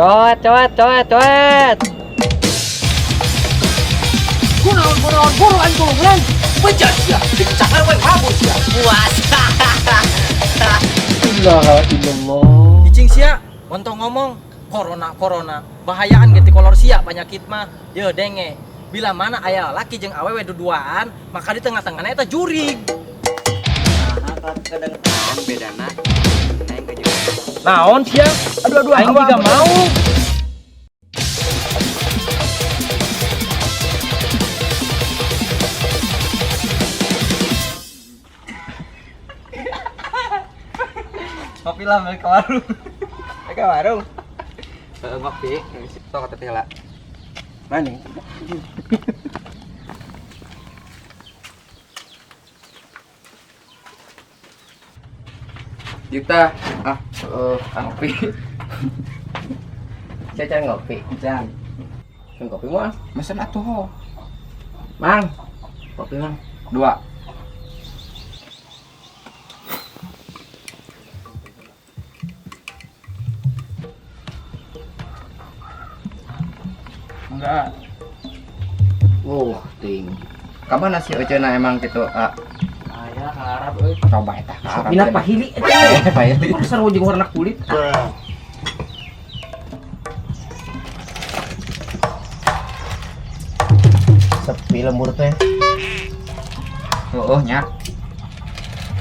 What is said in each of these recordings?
Coet, coet, coet, coet. Kunaon, kunaon, buru aing tulungan. Bejat sia, dicakar we mabur sia. Puas. Ilaha illallah. Icing sia, ontong ngomong corona corona, bahayaan ge ti kolor sia penyakit mah. Ye denge, bila mana aya laki jeung awewe duduaan, maka di tengah-tengahna eta jurig. Nah, kedengeran bedana aing ke jeung. Naon sia? Aduh, aduh, Aing aduh, juga aduh. mau. Kopi lah balik ke warung. Balik ke warung. Heeh, ngopi. Sok kata heula. Mana? Juta. Ah, heeh, ngopi. Saya cari ngopi. Jangan. Yang kopi mah. Mesen atuh ho. Mang. Kopi, Mang. Dua. Enggak. Ting. Kamana sih Oceuna emang gitu? Ah, Aya harap euy. Coba eta ka Arab. Minat pahili eta. Eh, pahili. Kok seru jeung warna kulit. Sepi lembur teh. Heeh nya.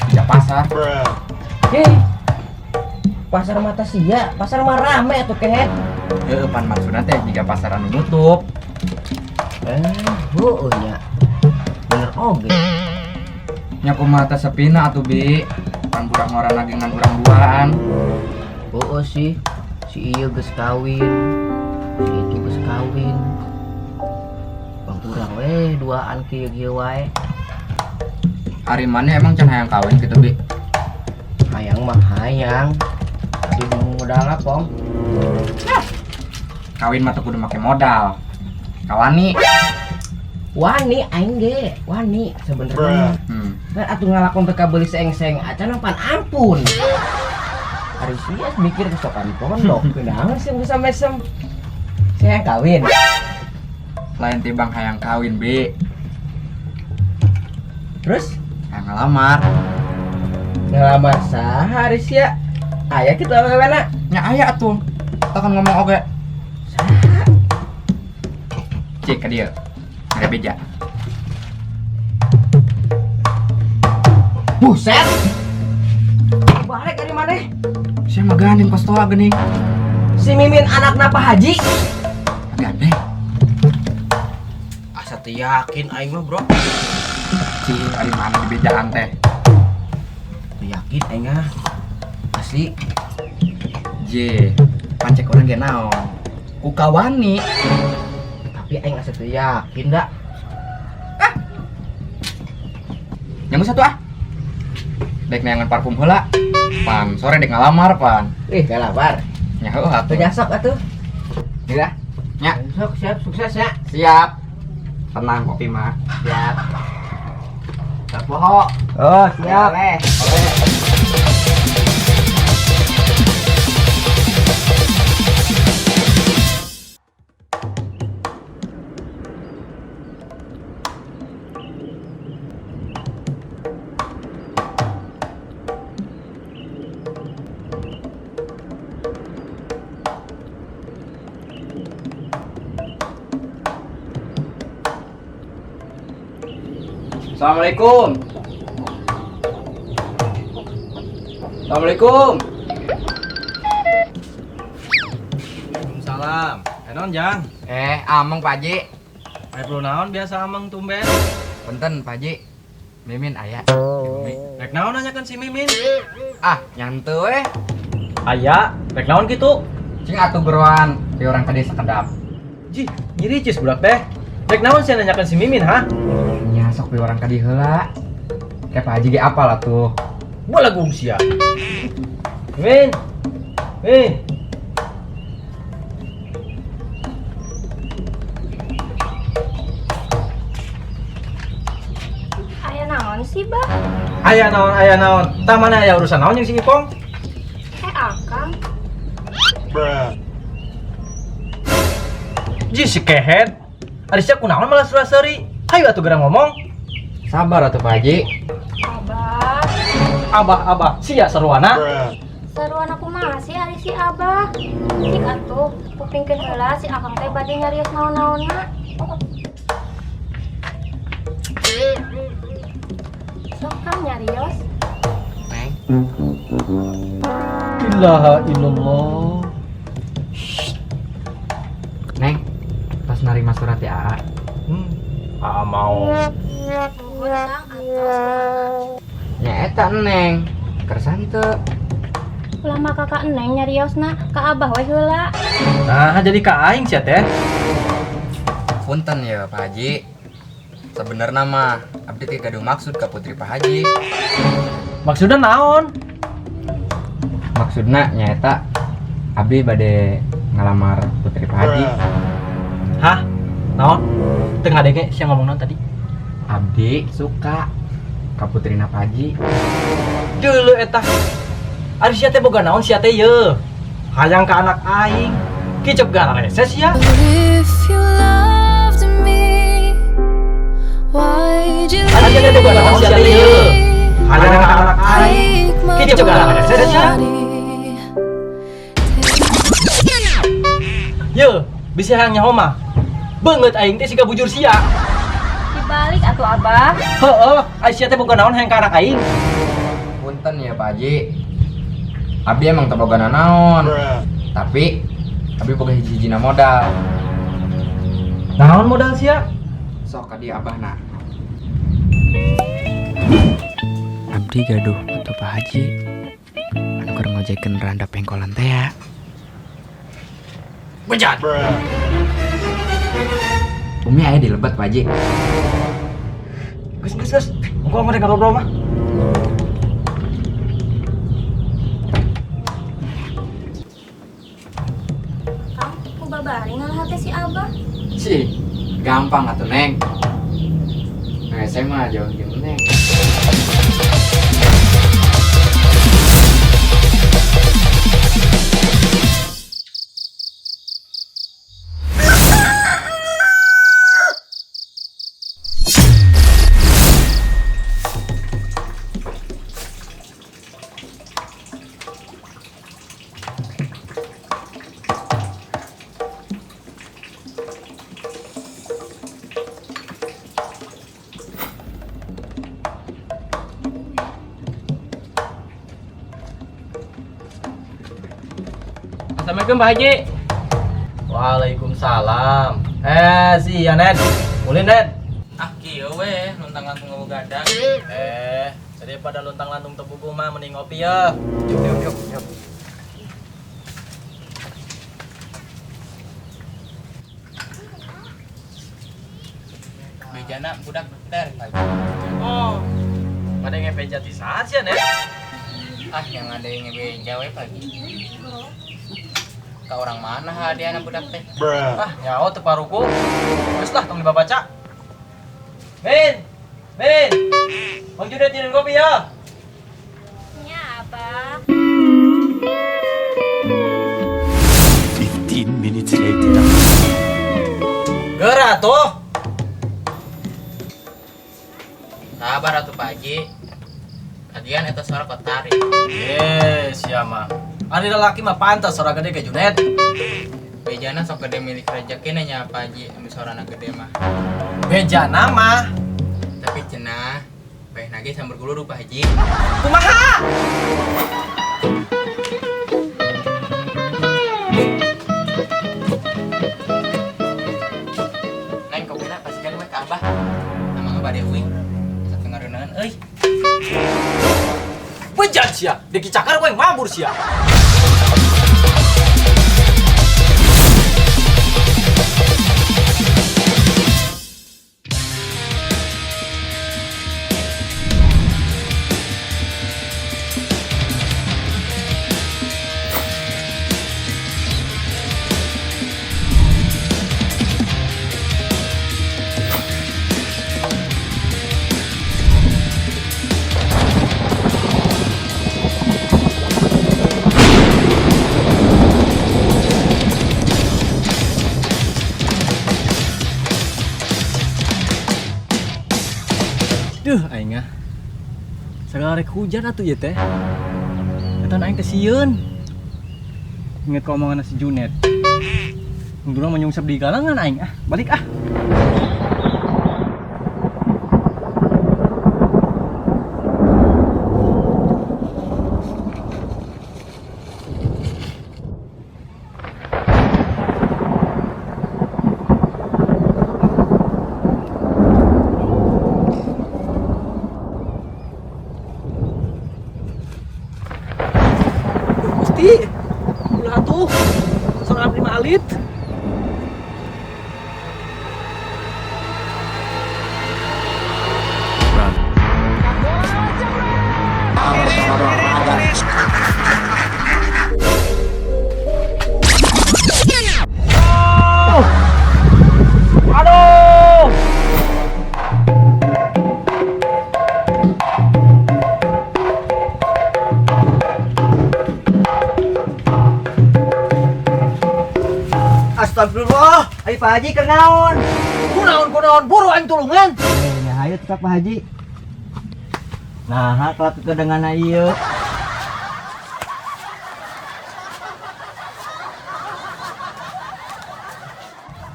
Di pasar. Hei. Pasar mata sia, pasar mah rame atuh kehet. Heeh, pan maksudna teh jika pasar anu nutup. Heueuh nya. Bener oge. Nya kumaha teh sepina atuh bi. Pan budak ngora lagi ngan urang duaan. Heueuh sih. Si ieu geus kawin. Si itu geus kawin. Bang urang we duaan kieu-kieu wae. Ari maneh emang can hayang kawin gitu bi? Hayang mah hayang. Tapi bingung modalna, Pong. Kawin mah teu kudu make modal. Kawani. Wani aing ge, wani sebenarnya. Kan atuh ngalakon teu kabeuli seeng-seeng acan pan ampun. Ari sia mikir kesokan pondok, kunaon sih bisa mesem. Saya kawin. Lain tibang hayang kawin bi. Terus Hayang ngalamar. Ngelamar saha ari sia? Aya kitu awewena. Nya aya atuh. Tah kan ngomong oge. Saha? Cik ka dieu. Ada beja. Buset. Balik dari mana? Sia mah gandeng pas toa geuning. Si Mimin anakna Pak Haji. Gandeng. Asa teu yakin aing mah, Bro. Cik, ari mana di bejaan teh? Teu yakin aing ah. Asli. J, pancek urang ge naon? Ku kawani. Tapi aing asa teu yakin da. Ah. Nyamuk satu ah. Dek neangan parfum heula. Pan, sore dek ngalamar pan. Ih, ngalamar. Nya heuh atuh. Teu nyasok atuh. Iya. Nya. Sok siap sukses ya. Siap. Tenang kopi mah. Siap. Tak bohong. Oh, siap. Oleh. Assalamualaikum. Assalamualaikum. Waalaikumsalam. Enon jang. Ameng Pak Haji. Aya perlu naon biasa ameng tumben. Punten Pak Haji. Mimin aya. Rek naon nanyakeun si Mimin? Ah, nyantu we. Aya, rek naon kitu? Cing atuh beruan di orang tadi sekedap. Jih, nyiricis budak teh. Rek naon sih nanyakeun si Mimin, ha? Nya sok di orang tadi heula. Kayak Pak Haji ge apal atuh. Bola gum sia. Min. Min. Aya naon sih, Bah? Aya naon, aya naon. Tah mana aya urusan naon jeung si Ipong? Akang. Ji si kehed. Ari sia kunaon malah sura-seuri? Hayu atuh geura ngomong. Sabar atuh Pak Haji. Abah, Abah, abah, sia saruana. Saruan aku masih ari si Abah. Cik atuh, kupingkeun heula si Akang teh bade nyarios naon-naonna. Sok Kang nyarios. Neng, Ilaha illallah. Neng, pas narima surat ya, Aa. Ah mau. Nuhun Kang atos. Nya eta Neng, kersa henteu. Ulah mah kakak Neng nyariosna ka Abah we heula. Nah, jadi ka aing sia teh. Punten ya Pak Haji. Sebenarnya mah abdi teh gaduh maksud ka putri Pak Haji. Maksudnya naon? Maksudna nyaeta abdi bade ngalamar putri Pak Haji. Hah? Naon? Teu ngadenge sia ngomong naon tadi? Abdi suka ka putrina Pak Haji. Deuleu eta. Ari sia teh boga naon sia teh ye? Hayang ka anak aing. Kicep garese sia. If you loved me, why'd you Ari sia teh boga naon sia teh ye? Hayang ka anak aing. break my Kicep garese sia. body? Ye, bisa hayang nyaho mah. Beungeut aing teh siga bujur sia. Dibalik atuh Abah. Heeh, ari sia teh boga naon hayang ka anak aing. Punten ya Pak Haji. Abdi emang teu boga naon. Tapi abdi boga hiji-hijina modal. Naon modal sia? Sok ka dieu abahna. Abdi gaduh foto Pak Haji. Anu keur ngojekeun randa pengkolan teh ya. Bejat. Umi aya di lebet Pak Haji. Geus geus geus. Engko mereka ngobrol mah. Kang, ku babari ngalah teh si Abah. Sih, gampang atuh Neng. Nah, saya mah jauh jeung Neng. Assalamualaikum Pak Haji. Waalaikumsalam. Si Ned. Ulin, Ned. Ah kieu we luntang-lantung ngabogadang. Daripada luntang-lantung teu puguh mah mending ngopi ya. Yuk, yuk, yuk, yuk. Bejana budak ter. Oh. Pada ngebeja ti saha sia, Ned? Ah yang ada yang ngebeja we pagi. Ka orang mana hadiahna budak teh? Ah, nyaho teu paruku. Geus lah tong dibabaca. Min. Min. Bang Junet nyieun kopi ya. Nya Abah. 15 minutes later. Geura tuh. Sabar atuh Pak Haji. Lagian eta suara kotarik. Sia mah. Ari lalaki mah pantas suara gede ke Junet. Bejana sok gede milik rezeki nya Pak Haji, anu sorana gede mah. Bejana mah. Tapi cenah bae nage sambar guluru Pak Haji. Kumaha? Neng kopina pasikeun we ka Abah. Amang bade uing. Satengah reuneun euy. Bejat sia, dikicakar kowe mabur sia. Duh aing ah. Sagala rek hujan atuh ieu teh. Eta aing teh sieun. Inget ka omongan si Junet. Untungna menyungsep di galangan aing ah. Balik ah. Gusti, ulah atuh. Sorang abdi mah alit. Aduh! Astagfirullah, ai Pak Haji keur naon? Kunaon kunaon buru aing tulungan. Nya hayu tetap Pak Haji. Nah, kalau kedengaran ieu.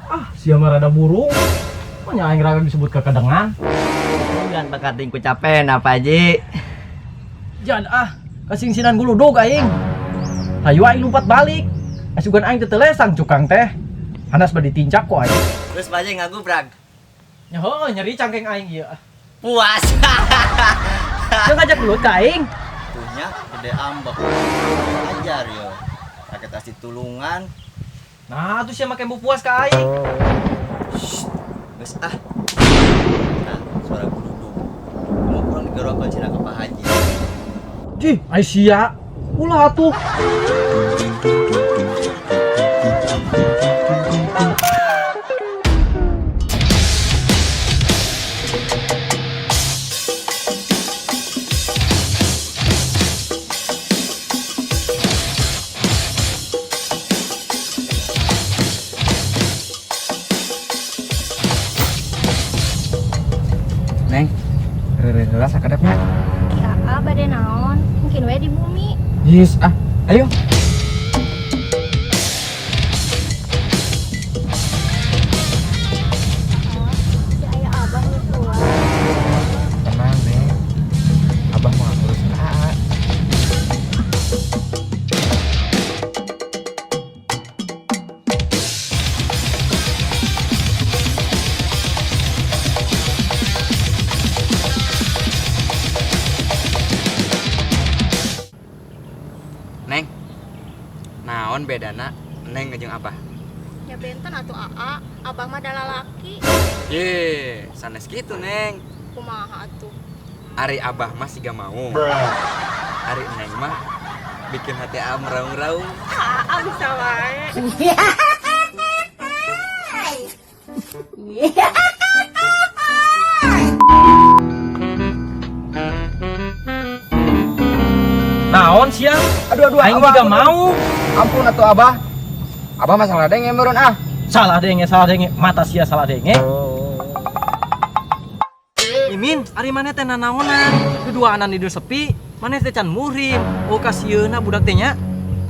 Ah, sia mah rada burung. Manya aing raga disebut kekedengan. Bukan pekating ku capek nah Pak Haji. Jan ah, kasingsinan guludug aing. Hayu aing lumpat balik. Asugan aing teh telesang cukang teh. Hanas bade ditincak ku aing. Terus Pak Haji ngagubrag. Nya heueuh nyeri cangkeng aing ieu. Puas. Jeung ngajak gelut ka aing. Punya gede ambek. Ajar yo. Rakyat asli tulungan. Nah, atuh sia make puas ka aing. Geus ah. Nah, suara guludug. Mau kurang digerokan cenah ke Pak Haji. Jih, ai sia. Ulah atuh. Neng, rere heula sakedapnya. Ki Aa bade naon? Mungkin we di bumi. Yes, ah, ayo. Si aya Abah nyusulan. Tenang, Neng. Abah mau ngurus Aa. Neng, naon bedana Neng jeung Abah? Ya benten atuh Aa, Abah mah da lalaki. Ye, sanes kitu Neng. Kumaha atuh? Ari Abah mah siga mau. Ari Neng mah bikin hati Aa meraung-raung. Aa bisa wae. Naon sia? Aduh, aduh, Aing Abah, juga ampun. mau. Ampun atuh Abah. Abah mah salah denge meureun ah. Salah denge, salah denge, mata sia salah denge. Imin, ari maneh teh nanaonan? Duduaanan di dieu sepi, maneh teh can muhrim. Oh kasieuna budak teh nya.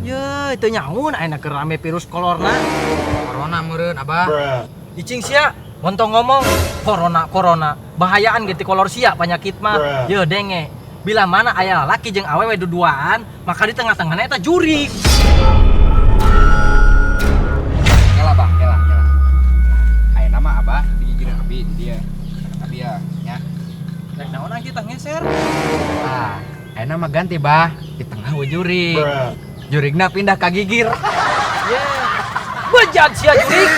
Ye, teu nyaun ayeuna keur rame virus corona. Corona meureun Abah. Icing sia, montong ngomong corona corona, bahayaan ge ti kolor sia penyakit mah. Ye denge. Bila mana aya lalaki jeung awewe duduaan, maka di tengah-tengahna eta jurig. Kela Bah, kela, kela. Ayeuna mah Abah digigireun abi di dieu. Abi ya, nya. Rek naon aing kita ngeser? Ah, ayeuna mah ganti Bah, di tengah we jurig. Jurigna pindah ka gigir. Ye. Bejat sia jurig.